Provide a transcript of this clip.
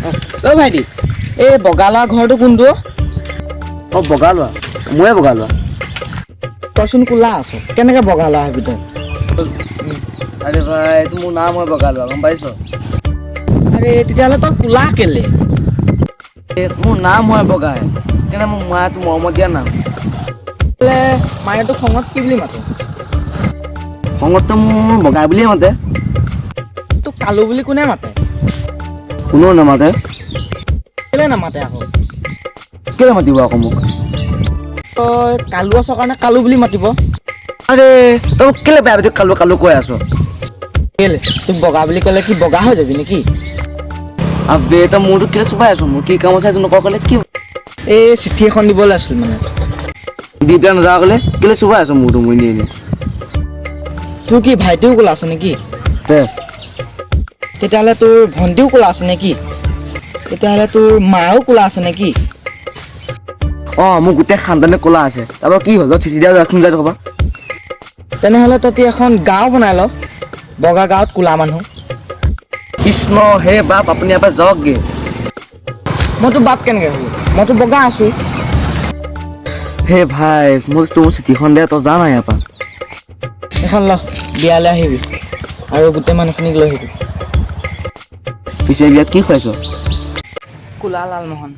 অ' ভাইটি, এই বগা ল'ৰা ঘৰটো কোনটো? অঁ, বগা লোৱা, ময়ে বগা লোৱা। তইচোন কোলা আছ, কেনেকৈ বগা ল'ৰা হবি তই? আৰে ভাই, এইটো মোৰ নাম হয় বগা লোৱা, গম পাইছ? আৰে, তেতিয়াহ'লে তই কোলা কেলে? এই মোৰ নাম হয় বগাই, সেইকাৰণে মোৰ মায়ে তোৰ মৰমত দিয়া নাম। তেতিয়াহ'লে মায়ে তোক খঙত কি বুলি মাতে? খঙততো মোৰ বগাই বুলিয়ে মাতে। তোক কালু বুলি কোনে মাতে? কোনেও নামাতে। কেলে নামাতে আকৌ? কেলে মাতিব আকৌ মোক? তই কালু আছ কাৰণে কালু বুলি মাতিব। আৰে, তই মোক কেলে বেয়া বেয়া কালু কালু কৈ আছ? কেলে, তোক বগা বুলি ক'লে কি বগা হৈ যাবি নেকি? আবে, তই মোৰটো কেলে চোবাই আছ? মোৰ কি কাম আছে সেইটো নকওঁ ক'লে কি? এই চিঠি এখন দিবলৈ আছিল মানে। দি পেলাই নাযাওঁ ক'লে কেলে চোবাই আছ মোৰটো মই এনেই এনেই? তোৰ কি ভাইটিও কোলা আছে নেকি? তে। তেতিয়াহ'লে তোৰ ভণ্টিও কোলা আছে নেকি? তেতিয়াহ'লে তোৰ মাও কোলা আছে নেকি? অঁ, মোৰ গোটেই খানদানে ক'লা আছে। তাৰপৰা কি হ'ল? তই চিঠি দিয়া ৰাখোন যায় ক'বা। তেনেহ'লে তহঁতি এখন গাঁও বনাই ল, বগা গাঁৱত কোলা মানুহ। কৃষ্ণ, হে বাপ, আপুনি ইয়াৰ পৰা যাওকগৈ। মইতো বাপ কেনেকৈ হ'লো? মইতো বগা আছোঁ। হে ভাই, মোৰ তোৰ চিঠিখন দে, তই যা না ইয়াৰ পৰা। এখন ল, বিয়ালৈ আহিবি আৰু গোটেই মানুহখিনিক লৈ আহিবি। পিছে বিয়াত কি খুৱাইছ? কোলা লালমোহন।